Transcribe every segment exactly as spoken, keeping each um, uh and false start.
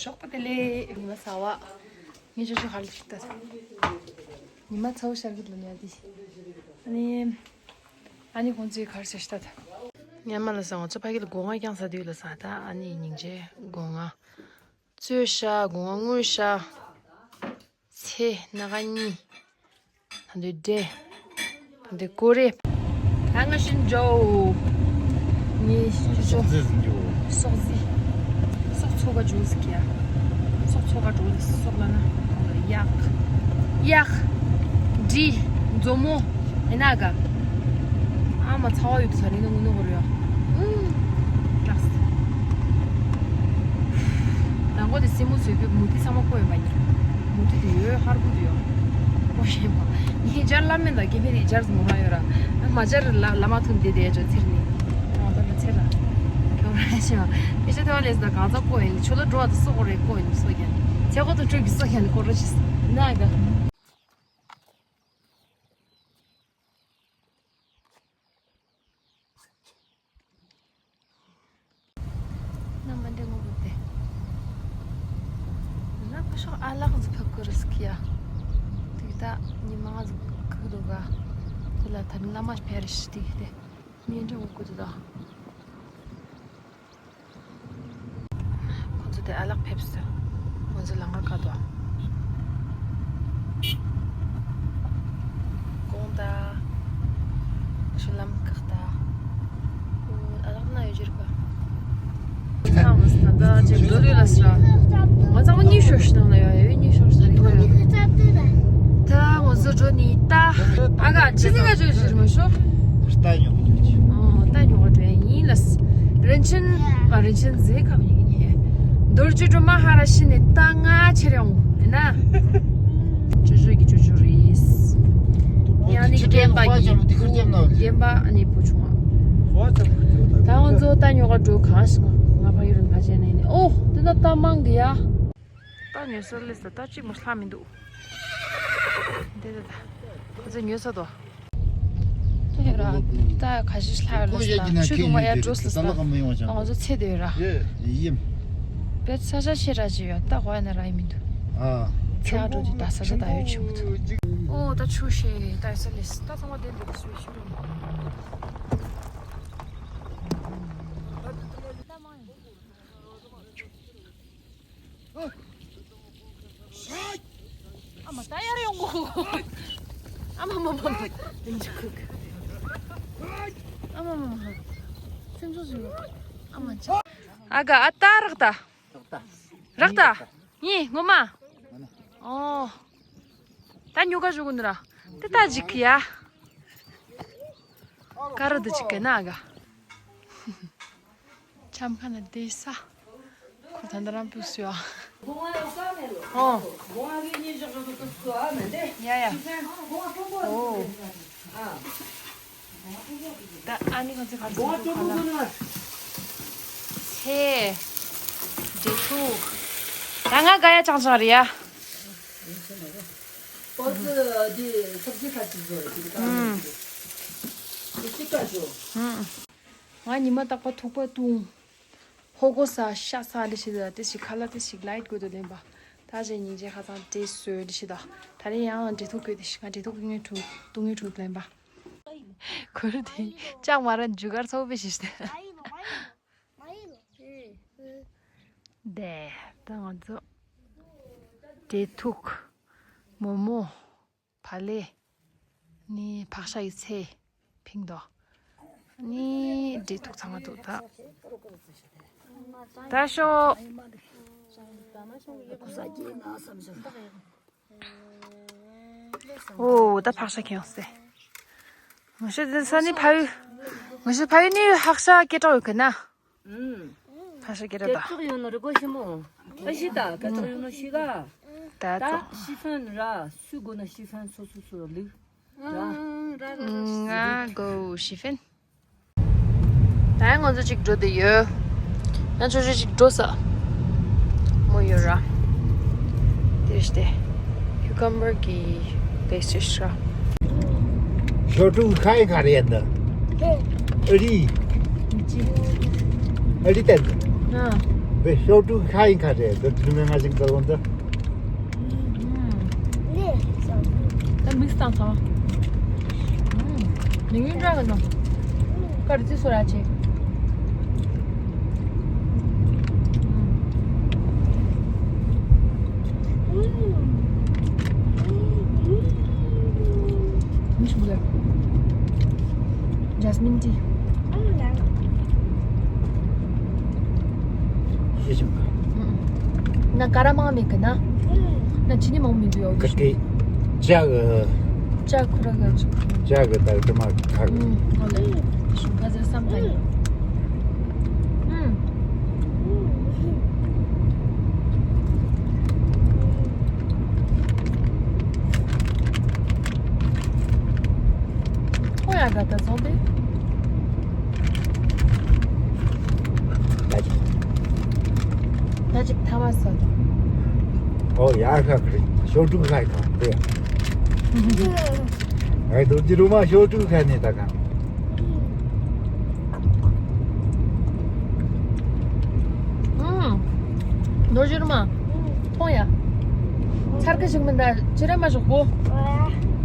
ཞོགས་པ་བདེ་ལེགས། ཉི་མ་ཚ་བ། ངས་ཅོ་ཅོ་ཧར་ལ་ཞིག་ལྟ། ཉི་མ་ཚ་བོ་ཤར་གི་འདུག་ཉལ་དེ། ཨ་ནི། ཨ་ནི་ཁོང་ཚོའི་གར་ཞིག་ལྟ། ཉི་མ་ལ་ས་ང་ཚོ་ཕ་གི་ལ་སྒོ་ང་རྐྱང་ས་དུས་ལ་ས་ད་ཨ་ནི་སྙིང་རྗེ་སྒོ་ང་། གཙོས་ཤ་སྒོ་ང་དངོས་ཤ། ཚེ་སྣ་ཁ་གཉིས། ད་འདི་འདྲེ། ད་འདི་ཀོ་རེ། ད་ང་ཤིན་ཇོ། ངའི་ཤིན་ཇོ། སོག་ཟི། སོག་ཚོ་ག་ཇུས་ཀྱ། སོག་ཚོ་ག་ཇུས་སོག་ལ་ན། གཡག་གཡག་འབྲི། མཛོ་མོ། ཨེ་ན་ག་ཨ་མ་ཚ་བ་ཡོད་ས་རིང་ན་ངུ་ནུ་གོ་རེ་ཡ། ཨུ། ལགས། དང་པོ་དེ་སེན་མོ་བཟོས་པའི་མུ་ཏིག་ཚང་མ་བཀོག་ཡོད་པ་ཡིན། མུ་ཏིག་དེ་ཡོད་ཧར་པོ་དེ་ཡོད། བཀོག་ཤེས་པ། ངས་སྦྱར་ལ་མེད་ད་སྐད་ཕེ་དེ་སྦྱར་ངོ་མ་ཡོད་ར། མ་སྦྱར་ལ་ལ་མ་ཐུན་དེ་དེ་ཅོ་ཚེར་ནི། ཨ་ད་ལ་ཚེར་ར། ཁྱོད་ར་ཤེས་པ། ཨེ་ཤ་ཐོ་ལེས་ད་གང་ཚ་བཀོག་ཡིན་ཆོ་ལོ་འགྲོ་བ་ད་སོག་རེ་བཀོག་ཡིན་སོ་ཡན། ཚེ་གོ་ད་སྤྲོད་ཀྱི་སོ་ཡན་བཀོག་རོ་ཅིས། ན་ག་ན་མ་འདྲེ་ངོ་བོ་དེ། ན་ཕ་ཤོག་ཨ་ལགས་ཟི་ཕ་ཀུ་རུ་སི་ཀི་ཡ། དེ་ད་ཉི་མ་ང་ཟི་ཁུག་འདུག་ག་དེ་ལ་ད་ནི་བླ་མ་ཕེ་རི་ཤི་དེ་དེ། མི་འདྲེ་ངོ་ཀུ་དུ་ད། ཁོ་ཚོ་དེ་ཨ་ལགས་ཕེབས་སོང་། ཁོ་ཚོ་ལམ་ཁ་ཁ་དོ། གོང་ད། ཤུ་ལམ་ཁག་ད། ཨོ་ཨ་ལགས་ན་ཡོད་ཅེར་པ། ཐང་ད་ཅེ་འགྲོ་ལུས་ལ་སྲ། ང་ཚང་མ་གཉིད་ཤོར་ཤི་ནང་ལ་ཡོད་ཡོད་གཉིད་ཤོར་ཤི་ནང་ལ་ཡོད། ད་ང་ཚོ་འགྲོ་ནི་ད། ཨ་ག་ཅི་ཟིག་ག་ཅོ་ཤི་མ་ཤོག་ད་ཉོ་གི་ཅི། ཨོ་ད་ཉོ་ག་ཅོ་ཡིན་ལ། རིན་ཆེན། ཨ་རིན་ཆེན་ཟེ་ཁམ་ཡིན་ངེ། རྡོ་རྗེ་སྒྲོལ་མ་ཧ་ར་ཤི་ནས་ད་ང་ཆེར་ཡོང་ཡིན་ན། ཅོ་ཅོ་གི་ཅོ་ཅོ་རེད། ཡང་ནི་རྒན་པ་གི། རྒན་པ་ཨ་ནི་བུ་ཆུང་བ། ད་ང་ཚོ་ད་ཉོ་ག་འགྲོ་གང་ཞིག་ང་ཕ་ཡུལ་རིན་ཕ་ཆེན་ནས་ནི་ཨོ་དེ་ན་ད་མང་གི་ཡ། ད་ཉོ་ས་ལས་ད་ཅིག་མོ་ལྷ་མི་འདུག་འདི་ད་ད་ཁ་ཚ་ཉོ་ས་དོ། ད་ཡོད་ར། ད་ཁ་ཤས་ལྷ་ཡོད་ལ་ས་ཆུ་དུང་བ་ཡར་འགྲོ་ས་ས། ང་ཚོ་ཚེ་དེ་ཡོད་ར། ཡིན། བེད་ས་ཆ་ཤེས་ར་ཅི་ཡོད་ད་གོ་ཡ་ན་ར་ཡིན་མི་འདུག་ཨ། ཚེ་ཨ་འགྲོ་དུས་ད་ས་ཆ་ད་ཡོད་ཆེན་པོ་འདུག་ཨོ་ད་ཆུ་ཤེས་ད་ཡོད་ས་ལས་ད་ཚང་མ་དེ་འདུག་སུ་ཤེས་ར། ཨ་མ་ད་ཡར་ཡོང་གོ། ཨ་མ་མ་མ་མ། ཨ་མ་མ་མ། སེམས་ཚོགས་ཟིན་ཨ་མ་ཅག་ཨ་ག་ཨ་ད་རག་ད། རག་ད། ཡིན་ངོ་མ། ཨོ། ད་ཉོ་ག་ཞུ་གུ་ནི་ར། དེ་ད་ཅིག་ཡ། ཀ་ར་དུ་ཅིག་གི་ན་ག་ཆམ་ཁ་ན་བསྡད་ས། ཁོ་ད་ལྟ་རང་ཕུགས་སུ་ཡོད། ཨོ། ཡ་ཡ། ཨོ། ད་ཨ་ནི་ཁོ་ཚོ་ག་རེ་ཟེར་ག་ལ། ཚེ། འབྲས་ཐུག་ད་ང་ག་ཡ་ཅང་ཅང་རེད་ཡ། ཨུམ། ང་ཉི་མ་རྟག་པར་ཐུག་པ་བཏུང་། ཧོ་གོ་ས་ཤ་ས་ལི་ཤི་ད་དེ་ཞིག་ཁ་ལ་དེ་ཞིག་ལའིད་དགོས་དུ་ལེན་པ། ད་ཅེ་སྙིང་རྗེ་ཁ་ཚང་དེ་སོས་ལི་ཤི་ད། ད་རེ་ཡང་འབྲས་ཐུག་དགོས་དེ་ཞིག་ང་འབྲས་ཐུག་གི་ངའི་ཕྲུག་ཏུ་ངའི་ཕྲུག་ལེན་པ། ཁོར་དེ་ཅང་མ་ར་འཇུ་གར་ཚོགས་པའི་ཤི་ཤི་ད། དེ་ད་ང་ཚོ་འབྲས་ཐུག་མོག་མོག་བག་ལེབ། ནི་ཕག་ཤ་ཡི་ཚལ་ཕིང་དོ། ནི་འབྲས་ཐུག་ཚང་མ་འདུག་ད། ད་ཤོག་ཨོ་ད་ཕག་ཤ་ཁྱེར་ཡོང་སེ། ང་ཤི་འདི་ས་ནི་ཕ་ཡུལ། ང་ཤི་ཕ་ཡུལ་ནི་ཕག་ཤ་སྐད་གྲགས་ཡོད་གི་ན། ཕ་ཤ་སྐད་ར་ད། ཏེ་ཙོག་ཡོད་ན་རི་གོ་ཞིམ་མོ། ཨ་ཤི་ད་ཏེ་ཙོག་ཡོད་ན་ཤི་ག་ད་ད་ཙོག་ཤི་ཧྥན་ར་སུ་གོ་ན་ཤི་ཧྥན་སོ་སོ་སོ་ལུག་ང་གོ་ཤི་ཧྥན། ད་ང་ཚོ་གཅིག་འགྲོ་དེ་ཡོད། ཡང་ཆོས་ཆོས་གཅིག་འགྲོ་ས། མོ་ཡོད་ར། དེ་རེད་དེ། ཁྱུ་ཀམ་བར་གི་བེག་ཅིག་ཤ། ཞོ་ཕྲུག་ཁ་ཡི་ག་རེ་ཡིན་ད། ཨ་རི། ཨ་རི་ཏན། ཨ། བའི་ཤོག་དྲུག་ཁ་ཡིན་ཁ་རེད། འདི་དྲི་མེད་ང་ཞིག་འདི་ལོ་འདི། ད་མིག་སང་ཁ། མིག་ཡུན་འདྲ་གི་ནོ། དཀར་རྩི་སོ་ར་ཆེ། མི་ཆུང་ལ། Jasmine tea. ཤེས་བྱུང་ག་ན་ཀ་ར་མང་མེད་གི་ན། ན་ཅི་ནི་མང་མི་འདུག་ཡོད་གི། ཀི་ཅག་གི། ཅག་ཁུ་ར་གི་ཅག་གི་ད་དུ་མ་ཁ་གི། ཨོ་ལེ། ཤུ་ག་ཟེར་བསམ་ད་ཡོད། ཁོ་ཡ་ག་ད་ཚོང་དེ། ད་ཅིག་ད་ཅིག་ཐ་མ་ས་དང་། ཨོ་ཡ་ཁ་ཁ་ཤོག་དྲུག་ཁ་ཁ་དེ། ཨེ་དོ་ཅི་རུ་མ་ཤོག་དྲུག་ཁ་ནས་ད་གང་། ཨུམ། རྡོ་རྗེ་རུ་མ། ཕོང་ཡ། ཚར་ཁ་ཞིག་མིན་ད་ཅི་ར་མ་ཞོག་གོ།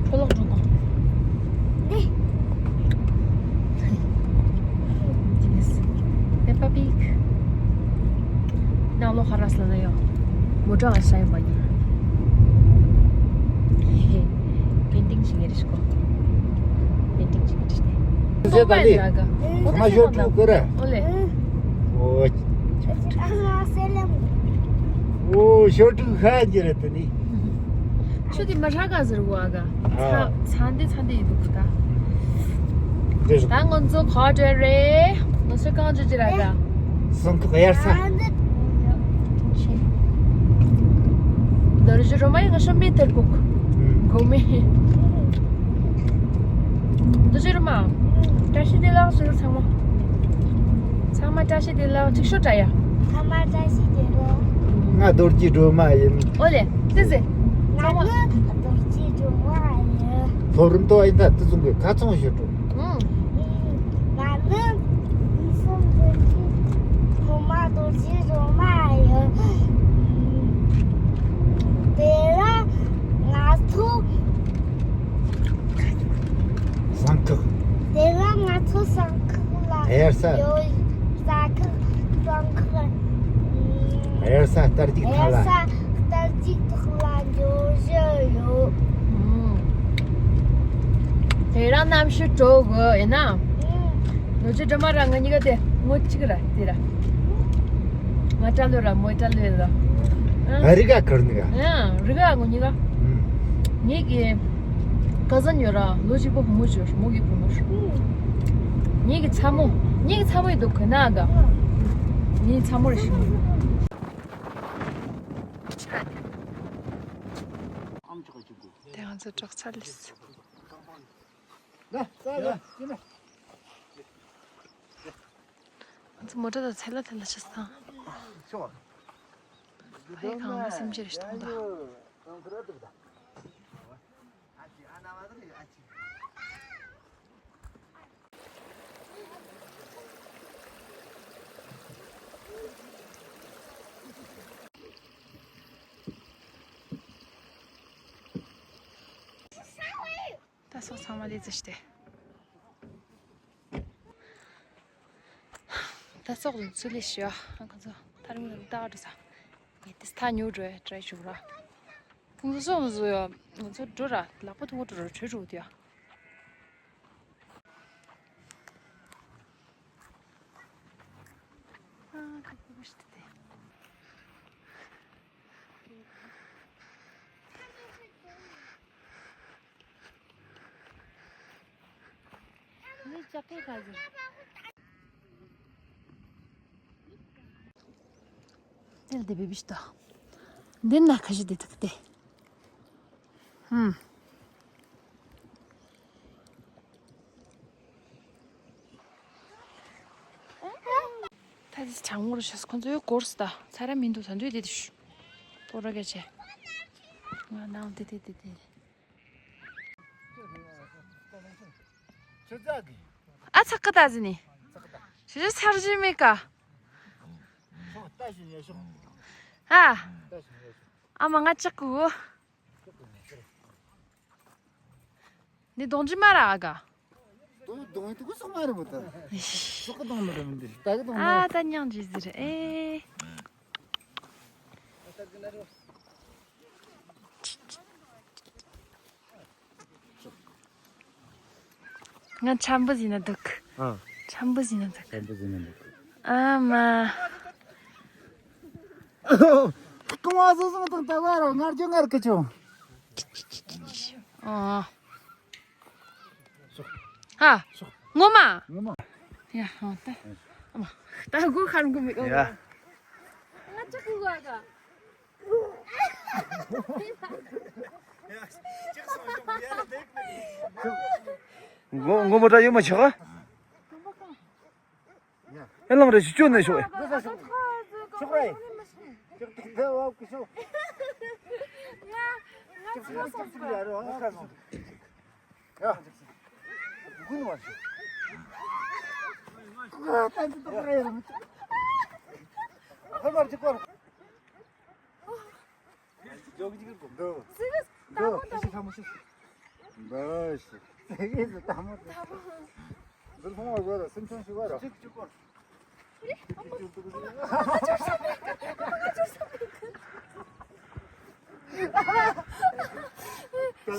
འཕྲོ་ལོག་འགྲོ་གོ། འདི། Yes. Peppa Pig. ནང་ལོ་ཧ་ར་སླ་ན་ཡོ། མོ་ཏྲ་ལ་ཤ་ཡོད་མ་ཡིན། Painting ཞིག་ཡེ་རེ་ཞིག་གོ། Painting ཞིག་ཡེ་རེ་ཞིག་ཟེར་ད་ལི། ཁོ་མ་ཤོག་དྲུག་གོ་ར། ཨོ་ལེ། ཨོ། ཨོ་ཤོག་དྲུག་ཧ་ཅི་རེད་ད་ནི། ཆུ་དེ་མ་ཧྲ་ག་ཟེར་གོ་ཨ་ག་ཚ་ཚ་འདི་ཚ་འདི་ཡི་འདུག་ད། ད་ང་ཚོ་ག་འདྲ་རེད། ང་ཚོ་གང་བྱེད་ཀྱི་ར་ག་སང་ཁོག་གཡར་ས། རྡོ་རྗེ་རུ་མ་ཡི་ང་ཤོ་མི་ཐེར་ཀུག་གོ་མི། རྡོ་རྗེ་རུ་མ། བཀྲ་ཤིས་བདེ་ལེགས་ཟེར་ཚང་མ། ཚང་མ་བཀྲ་ཤིས་བདེ་ལེགས་ཅིག་ཤོ་བཀྲ་ཡ། ཚང་མ་བཀྲ་ཤིས་བདེ་ལེགས། ང་རྡོ་རྗེ་སྒྲོལ་མ་ཡིན། ཨོ་ལེ། ཏི་ཟེ། ང་ནི་རྡོ་རྗེ་སྒྲོལ་མ་ཡིན། ལྷོ་རུ་མདོ་ཡིན་ད་དུ་ཚོང་གི་ཁ་ཚོང་ཞུ་འགྲོ། ང་ནི་ཡིན་གསུམ་རྡོ་རྗེ་སྒྲོལ་མ། རྡོ་རྗེ་སྒྲོལ་མ་ཡིན། དེ་ལ་ང་ཚོ། ཟངས་ཁོག་དེ་ལ་ང་ཚོ་ཟངས་ཁོག་ལ་གཡར་ས། ཡོད། ཟངས་ཁོག་ཟངས་ཁོག་གཡར་ས་རྟ་རྒྱུག་ཐང་ལ། གཡར་ས་རྟ་རྒྱུག་ཐང་ལ་འགྲོ་བཞིན་ཡོད། དེ་རང་གནམ་གཤིས་དྲོ་གི་ཡིན་ན། ལོ་ཆུ་སྒྲོལ་མ་ར་ང་གཉིས་ཀ་དེ་ངོ་གཅིག་ར་དེ་ར། ང་སྐྲ་ལོ་ར་མོའི་སྐྲ་ལོ་ར། རི་ག་ཁར་ནི་ག་ཡང་རི་ག་ངོ་གཉིས་ཀ་ངེད་ཀྱི་ཀ་ཟན་ཡོད་ར། ལོ་གཅིག་པོ་བུ་མོ་ཞོར་མོ་གི་བུ་མོ་ཞོར། ངེད་ཀྱི་ཚ་མོ། ངེད་ཀྱི་ཚ་མོ་ཡི་འདུག་གི་ན་ག་ངེད་ཚ་མོ་རེ་ཞིག་དེ་ང་ཚོ་གྲོགས་ཚ་ལིས། ང་ཚོ་མོ་ཊ་དང་ཚེ་ལ་ཐལ་ལ་ཆ་སང་། ཕའི་གང་ལ་སེམས་ཅན་རེ་ཞིག་མཐོང་ད། ད་སོག་ཚང་མ་ལས་ཙི་ཤི་སྟེ། ད་སོག་ལ་ཚུལ་ལས་ཤི་ཡ། ཁོ་ཚོ་ཐ་རིང་ལ་ལྟ་འགྲོ་ས། ངས་དེ་ཐ་ཉུ་འགྲོ་ཡ་ཏྲའི་ཞུགས་ར། ཁོང་ཚོ་སོག་ལ་བཟོ་ཡ། ང་ཚོ་འགྲོ་ར་ལག་པ་ཐུག་འགྲོ་ར་བྲོས་འགྲོ་དུ་ཡ། ཨ་ཁ་ཁ་ཤི་སྟེ། དེ་ལ་དེ་བེ་བི་ཤི་ད། འདི་ན་ཁ་ཤི་དེ་ཐུག་སྟེ། ཧུམ། ད་དེ་གྲང་མོ་རུ་ཤ་ཁོ་ཚོའི་སྐོར་སུ་ད་ཚ་ར་མི་འདུག་ད་འདུས་དེ་དེ་ཤུ། ཏོ་ར་ག་ཆེ། ང་ནང་དེ་དེ་དེ་དེ་དེ། ཨ་ཚ་ཀ་ད་ཟི་ནི། ཞེ་ཞེ་ཚར་ཞིག་མེད་ཀ་ཨ། ཨ་མ་ང་ཅག་གུ། འདི་གདོང་ཅི་མ་ར་ཨ་ག། དུ་དུང་དུ་གུ་སོག་མ་རེད་མོ་ད། སོག་གི་དུང་མ་རེད་མོ་འདི་ད་གི་དུང་མ་ཨ་རེད། ད་མྱང་ཇི་ཟིར་ཨེ། ང་འཆམ་པོ་ཟིན་ན་འདུག་ཨ། འཆམ་པོ་ཟིན་ན་འདུག་འཆམ་པོ་ཟིན་ན་འདུག་ཨ་མ། རྐང་བ་བཟོ་བཟོ་དང་ལྟ་བ་ར་ངར་རྒྱུ་ངར་གི་ཆུ། ཨ། ཧ། ངོ་མ། ངོ་མ། ཡ་ཧ་ད། ཨ་མ། ད་གུ་ཁར་གུ་མི་གོ་ཡ། ང་ཅག་གུ་ག་ངོ་ངོ་མ་ད་ཡོད་མ་ཆག་ཨེ་ལང་རེ་ཞིག་བཅོས་ནས་ཤོག་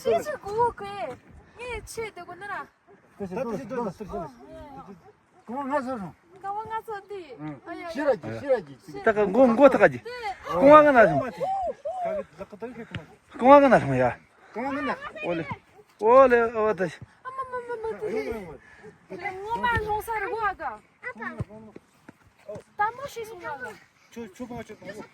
ཤེས་ཆེ་གོ་བོ་ཁོས་ངས་ཆེ་དེ་གོ་ནི་ར། གོང་ང་ཚོ་རུང་། གང་བ་ང་ཚོ་དེ། ཨ་ཡ་ཤི་ར་གི་ཤི་ར་གི་ཅི། ད་ག་མགོ་མགོ་ཐག་གི། གོང་བ་ང་ན་རུང་། གོང་བ་ང་ན་རུང་ཡ། གོང་བ་ང་ན། ཨོ་ལེ། ཨོ་ལེ་ཨོ་ད། ཨ་མ་མ་མ་མ་དེ། ངོ་མ་ལོང་ས་རུ་བ་ག་ད་མོ་ཤི་སོང་ང་ལ། ཁྱོད་ཁྱོད་གང་ཁྱོད་གང་།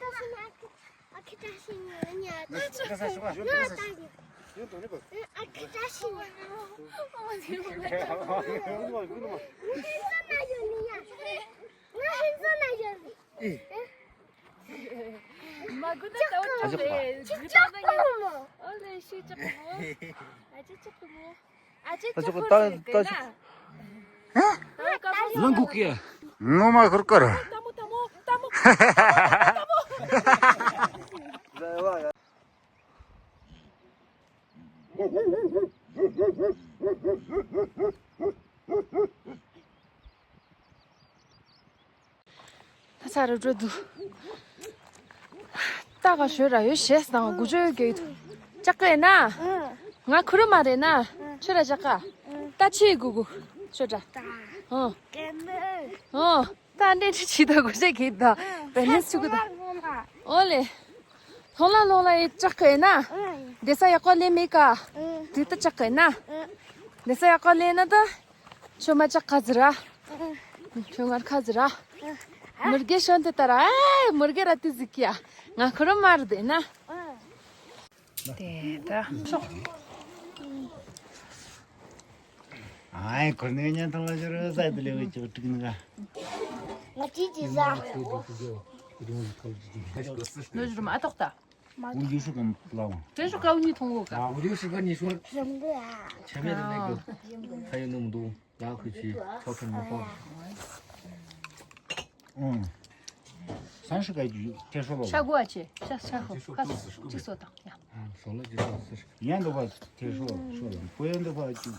ལང་གུ་ཀི། ངོ་མ་ཁུར་ཀར། ད་ཚ་རུ་འགྲོ་འདུག་ད་ག་ཞོལ་ར་ཡོད་ཞེས་དང་དགུ་བཅུ་ཡོད་ཀྱི་ཅག་གི་ན། ང་ཁུ་རུ་མ་རེད་ན། ཆོས་ར་ཅག་ག་ད་ཆི་གུ་གུ་ཆོས་ར། ཨོ། ཨོ། ད་འདྲེ་ཁྲི་ཆི་ད་གུ་ཤེས་གི་ད་བེ་ལེན་སི་ཆུ་གུ་ད། ཨོ་ལེ། ལྷོང་ལ་ལྷོང་ལ་ཡི་ཅག་གི་ན། བསྡད་ས་ཡག་པོ་ལེན་མེད་ཀ་དེ་ད་ཅག་གི་ན། བསྡད་ས་ཡག་པོ་ལེན་ན་ད། ཆོས་མ་ཅག་ཁ་ཟི་ར། ཆོས་ངར་ཁ་ཟི་ར། མུར་གེ་ཤོན་དེ་ལྟར་ཨེ་མུར་གེ་ར་དེ་ཟིག་ཡ། ང་ཁོ་རང་མར་དེ་ན། དེ་ད། ཨའི་ཁོ་ནི་ཉན་ཐང་ལ་ཞོར་ས་དེ་ལེ་བེ་ཅོ་ཀྲིག་ནི་ག་ང་ཅི་ཅི་ཟ། ནོ་ཞུ་མ་ཏོག་ད། འུ་ཡུ་ཧྲི་གམ་ལའོ། དེ་ཞུ་ཀའུ་ཉི་ཐོང་གོ་ཀ་འུ་ཡུ་ཧྲི་ག་ཉི་ཤོར། ཆ་མེད་རེ་ནས་གོ་ད་ཡོད་ནོ་མི་འདུག་ཡ་ཁུ་ཆི་ཐོ་ཐོ་མི་ཧོ། ཨུང་། སང་ཤི་ག་ཡུ་ཁེ་ཤོ་ལོ། ཤ་གོ་ཨ་ཆེ་ཤ་ཤ་ཧོ་ཁ་ཅིག་སོ་དང་ཡ། ཤོ་ལོ་ཅི་ཐོ་སི་ཡན་དུ་བ་ཁེ་ཤོ་ཤོ་ལོ་གོ་ཡན་དུ་བ་ཅུ།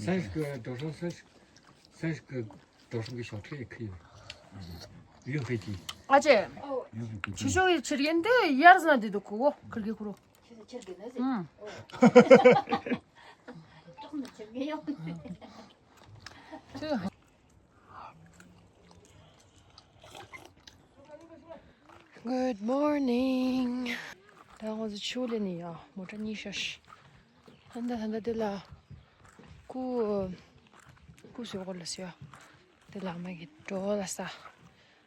སང་ཤི་ག་དོ་ཤོ་སང་ཤི་སང་ཤི་ག་དོ་ཤོ་གི་ཤོ་ཁྲེ་ཁི་ཡོད། ཡོད་ཧེ་ཅི། ཨ་ཅེ། ཆུ་ཤོག་གི་ཕྱིར་ཡན་དེ་ཡར་ཟ་དེ་དུ་གོ་ཁིར་གི་ཁུ་རོ། Good morning. ད་ང་ཚོ་ཆུ་ལེན་ནི་ཡ་མོ་ཊ་གཉིས་ཤ་ཤ། ཧན་ད་ཧན་ད་དེ་ལ་ཀུ་ཀུ་སུ་གོ་ལ་སི་ཡ་དེ་ལ་མ་གི་འགྲོ་ལ་ས་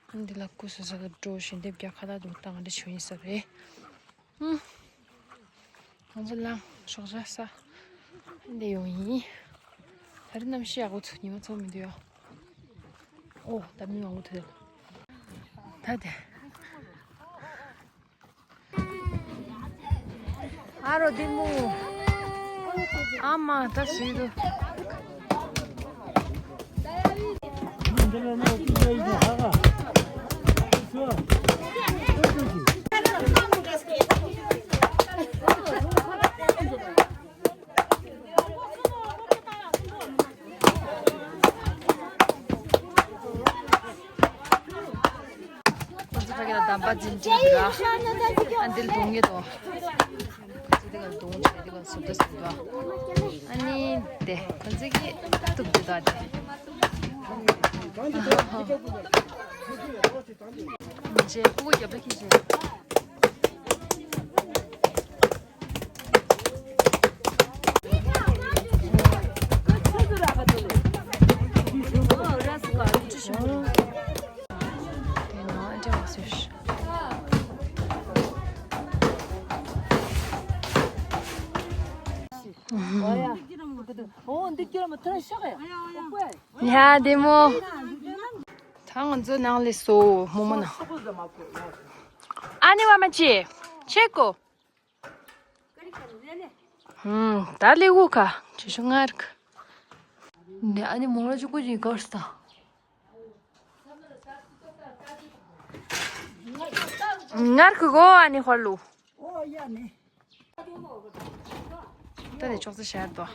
ཧན་དེ་ལ་ཀུ་སུ་ས་ལ་འགྲོ་ཞིང་དེབ་རྒྱ་ཁ་ད་དུང་ད་ང་འདྲ་ཆུ་ཡིན་ས་རེད། ཧུམ། ང་ཚོ་ལ་ཞོགས་ཇ་ས་འདི་ཡོང་ཡིན། ད་རེས་གནམ་གཤིས་ཡག་པོ་འདུག་ཉི་མ་ཚོགས་མི་འདུག་ཡ། ཨོ་ད་མི་མང་པོ་ཐོན། ད་དེ། ཨ་རོ་བདེ་མོ། ཨ་མ་ད་སུས་འདུག་ཁོ་ཚོ་ཕ་གི་ལ་འདམ་པ་འཛིན་བྱེད་ཀྱི་ར། ཨ་འདིར་གཏོང་གི་འདུག་ཁོ་ཚོ་དེ་ག་གཏོང་བྱེད་དེ་ག་སུབ་ད་སུབ་ད། ཨ་ནི་དེ་ཁོ་ཚོ་གི་ཐུབ་དེ་ད་དེ། རྗེས་ཕྲུ་གུ་རྒྱབ་ལ་ཁྱེར་བྱེད། ཡ་བདེ་མོ། ད་ང་ཚོ་ནང་ལས་སོ་མོ་མོ་ན། ཨ་ནི་བ་མ་ཅི་ཆེ་ཀོ། ཧུམ། ད་ལེ་འུ་ཁ་ཆུ་ཤུ་ངར་ཁ། ནེ་ཨ་ནི་མོ་ར་ཅུ་ཀུ་ཅི་གར་སྟ། ངར་ཁུ་གོ་ཨ་ནི་ཧོ་ལུ། ད་ནི་ཅོག་ཙེ་ཤར་དོ།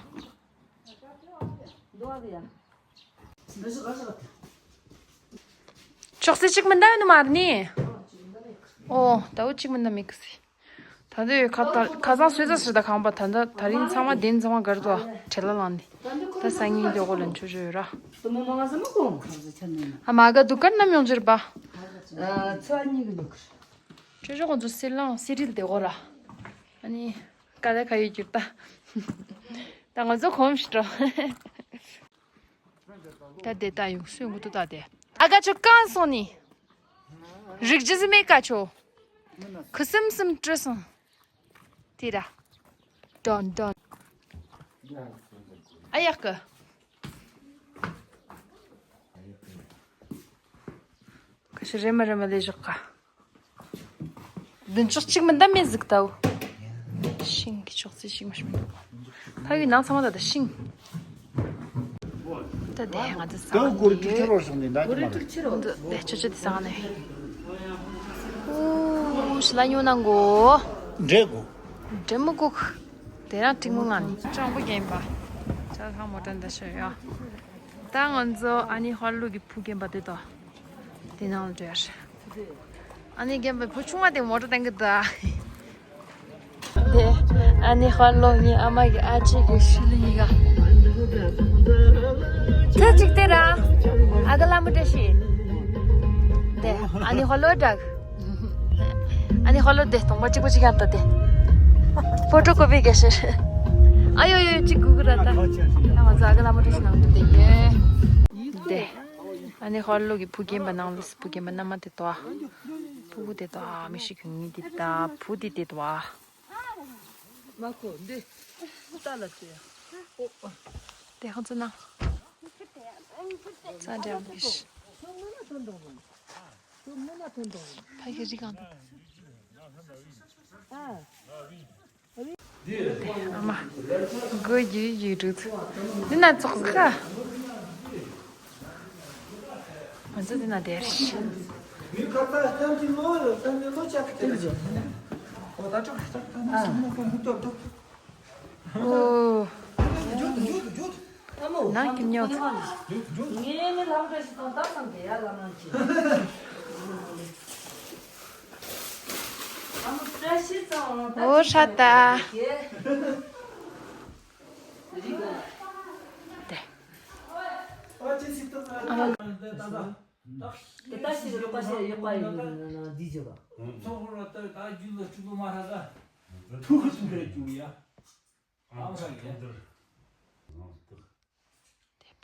ཅོག་ཙེ་གཅིག་མི་འདའ་ཡོད་ནི་མ་རེད་ནི། ཨོ་ད་འུ་གཅིག་མི་འདའ་མི་གི་སི། ད་དུས་ཁ་ད་ཁ་སང་སུས་ད་སུས་ད་ཁང་པ་ད་ད་ད་རིང་ཚང་མ་བདེན་ཚང་མ་གར་དུ་བྲེལ་ལ་ལངས་ནི། ད་སང་ཉིན་ལྟོ་གོ་ལ་མཆོད་བརྗོད་ཡོད་ར། ཨ་མ་ག་འདུག་གར་ནམ་ཡོང་ཅེར་པ། ཆོས་ཕྱོགས་ཁོང་ཚོ་སི་ལང་སི་རིལ་དེ་གོ་ར། ཨ་ནི་ཀ་ད་ཁ་ཡོད་གྱུར་ད། ད་ང་ཚོ་གོམས་ཤིག་འགྲོ། ད་དེ་ད་ཡོང་སུས་མགོ་ཏུ་ད་དེ། ཨ་ག་ཆོ་གང་སོང་ནི། རིག་རྒྱུ་ཟི་མེད་ཀ་ཆོ། ཁུ་སིམ་སིམ་བྲོས་སོང་། དེ་ར། ཌོན་ཌོན། ཨ་ཡག་གི། ཁ་ཤི་རེ་མ་རེ་མ་ལས་བཞག་ག། བདུན་ཅུ་གཅིག་མི་འདའ་མེ་ཟིག་ལྟ་བུ། ཤིང་གི་ཅོག་ཙེ་ཤིང་མ་ཤིང་མ། ཕ་གི་ནང་ཚང་མ་ད་ད་ཤིང་། ད་དེ་ང་ཚོ་ད་སང་གོ་རི་ཡོད། ཐུག་ཆེ་རོ་ཞིག་ནི་འདྲ་ཅི་མ་རེད། འདི་དེ་ཆུ་ཆུ་དེ་སང་ནས། ཨུ་ཤི་ལ་ཉོ་ནང་གོ། འདྲེ་གོ། འདྲེ་མོ་གོ། དེ་རང་ཏིང་མོ་ང་ནི། སྤྱང་པོ་རྒན་པ། ཅ་ལག་མོ་ཏན་ད་ཤོད་ཡོ། ད་ང་ཚོ་ཨ་ནི་ཧོར་ལུག་གི་བུ་རྒན་པ་དེ་དོ། དེ་ནང་ལ་འགྲོ་ཡ་རེད། ཨ་ནི་རྒན་པའི་བུ་ཆུང་བ་དེ་མོ་ཊ་བཏང་གི་ད། དེ་ཨ་ནི་ཧོར་ལུག་ངའི་ཨ་མ་གི་ཨ་ཅེ་གི་ཤི་ལི་ཡི་ག། ཚེ་གཅིག་དེ་ར། ཨ་ག་ལ་མོ་བཀྲ་ཤིས། དེ་ཨ་ནི་ཧོར་ལུག་འདྲ། ཨ་ནི་ཧོར་ལུག་དེ་སྟོང་པ་གཅིག་པོ་གཅིག་ཡང་ལྟ་དེ། ཕོ་ཊོ་ཀོ་པི་ག་ཤེར། ཨ་ཡོ་ཡོ་གཅིག་གུ་གུ་ར་ད། ད་ང་ཚོ་ཨ་ག་ལ་མོ་བཀྲ་ཤིས་ནང་དུ་དེ་ཡོད། དེ། ཨ་ནི་ཧོར་ལུག་གི་བུ་རྒན་པ་ནང་ལ་བུ་རྒན་པ་མནའ་མ་དེ་དོ། ཕྲུ་གུ་དེ་དོ་མི་ཤི་གི་ངི་དེ་ད་བུ་དེ་དེ་དོ། མ་ཁོ་འདི་ལྟ་ལ་ཅི་ཡ། དེ་ཁོ་ཚོ་ན། ཙ་འདྲ་མི་ཤི། ཕ་གི་རི་གང་དུ། ཨ་མ། གོ་ཡི་ཡི་འགྲོ་ཚུལ། འདི་ན་ཙོག་ཁ། ང་ཚོ་འདི་ན་བསྡད་རེད། ཨོ། ནང་གི་ཉོ་ཚུལ། ཨོ་ཧྲ་ད། དེ། ཨ་མ། དེ་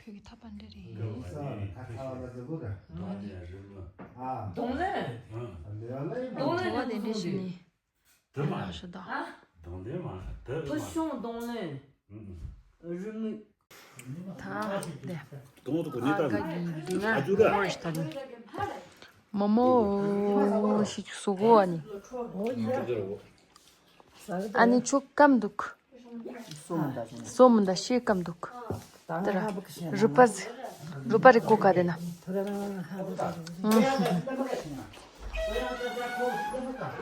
བོད་ཀྱི་ཐ་པ་འདྲ་རེད། གདོང་ལེན། གདོང་ལེན་དེ་འདྲ་ཞིག་ནི། དེ་མ་ཞུ་དང་། གདོང་ལེན་མ་དེ་ཕུ་ཤོང་གདོང་ལེན། རི་མོ། ད་དེ། གདོང་དུ་གོ་ནི་ད་གི་འདི་ང་མོ་རེ་ཞིག་ད་ནི། མོ་མོ་ཞིག་སུ་གོ་ཨ་ནི། ཨ་ནི་ཆུ་སྐམ་འདུག་སོ་མི་འདའ་ཤེས་སྐམ་འདུག་དེ་ར་རུ་པ་ཟི་རུ་པ་རི་ཀོ་ཀ་དེ་ན། ཨོ་ཡ་ཅག་ཅག་ཁོ་སྐད་མི་ག